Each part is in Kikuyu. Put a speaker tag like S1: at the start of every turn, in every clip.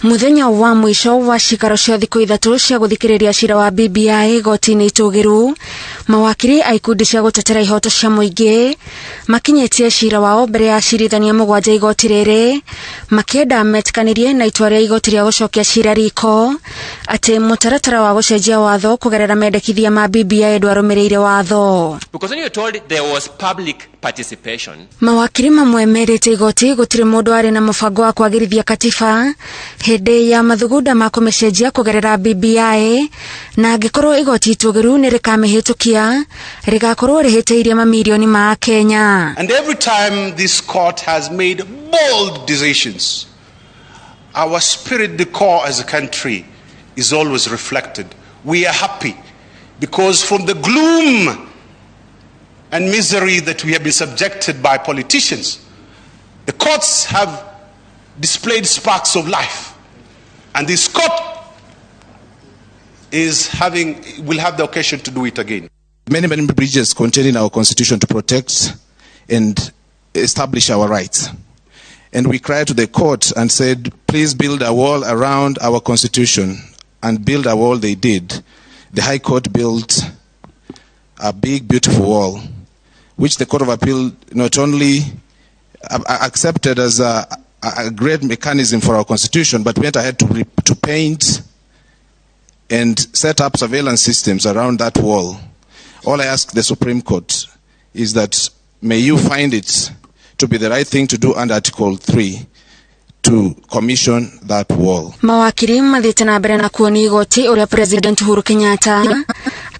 S1: Muthenya wa mwisho wa cikaro cia thikũ 3 cia guthikiriria cira wa BBI igoti-inĩ itũgĩru, mawakiri a ikundi cia gutetera ihoto cia mũingĩ makinyĩtie cira wao mbere ya acirithania 7 igoti rĩrĩ, makĩenda metĩkanĩrie na itua rĩa igoti rĩa gũcokia cira riko atĩ mũtaratara wa gũcenjia watho kũgerera mendekithia ma BBI ndwarũmĩrĩire watho.
S2: Because when you're told there was public participation.
S1: Mawakiri mamwe merĩte igoti gũtirĩ mũndũ arĩ na mũbango wa kwagĩrithia katiba hĩndĩ ya mathugunda ma kũmĩcenjia kũgerera BBI, na angĩkorwo igoti itũgĩru nĩ rĩkamĩhĩtũkia rĩgakorwo rĩhĩtĩirie mamirioni ma Kenya.
S3: And every time this court has made bold decisions, our spirit, the core as a country, is always reflected. We are happy because from the gloom and misery that we have been subjected by politicians, the courts have displayed sparks of life. And this court will have the occasion to do it again.
S4: Many, many bridges contained in our constitution to protect and establish our rights. And we cried to the court and said, please build a wall around our constitution. And build a wall they did. The High Court built a big, beautiful wall, which the Court of Appeal not only accepted as a great mechanism for our constitution, but went ahead to paint and set up surveillance systems around that wall. All I ask the Supreme Court is that may you find it to be the right thing to do under Article 3 to commission that wall.
S1: Mawakiri mathiĩte na mbere na kuonia igoti ũrĩa President Uhuru Kenyatta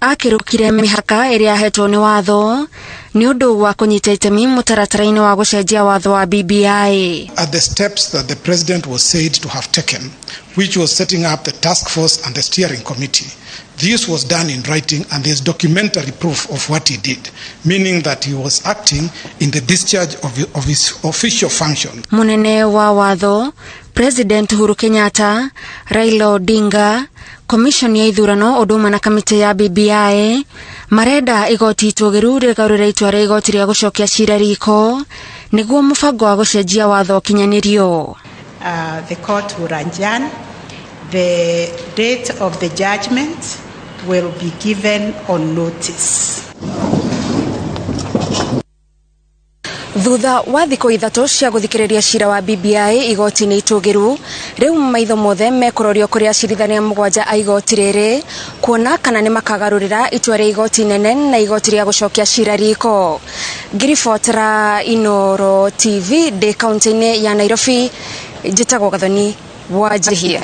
S1: akĩrũkire mĩhaka ĩrĩa ahetwo nĩ watho nĩ ũndũ wa kũnyita itemi mũtaratara-inĩ wa gũcenjia watho wa BBI.
S5: At the steps that the president was said to have taken, which was setting up the task force and the steering committee, this was done in writing and there's documentary proof of what he did, meaning that he was acting in the discharge of his official function.
S1: Munene wa watho, President Uhuru Kenyatta, Raila Odinga, Commission ya ithurano ũndũ ũmwe na kamĩtĩ ya BBI marenda igoti itũgĩru rĩgarũre itua rĩa igoti rĩa gũcokia cira riko nĩguo mũbango wa gũcenjia watho ũkinyanĩrio.
S6: The court will adjourn. The date of the judgment will be given on notice.
S1: Thutha wa thikũ 3 cia gũthikĩrĩria cira wa BBI igoti-inĩ itũgĩru, rĩu maitho mothe mekũrorio kũrĩ acirithania 7 a igoti rĩrĩ kuona kana nĩ makagarũrĩra itua rĩa igoti nene na igoti rĩa gũcokia cira riko. Ngiribotera Inooro TV ndĩ kaunti-inĩ ya Nairobi, njĩtagwo Gathoni wa Njihia.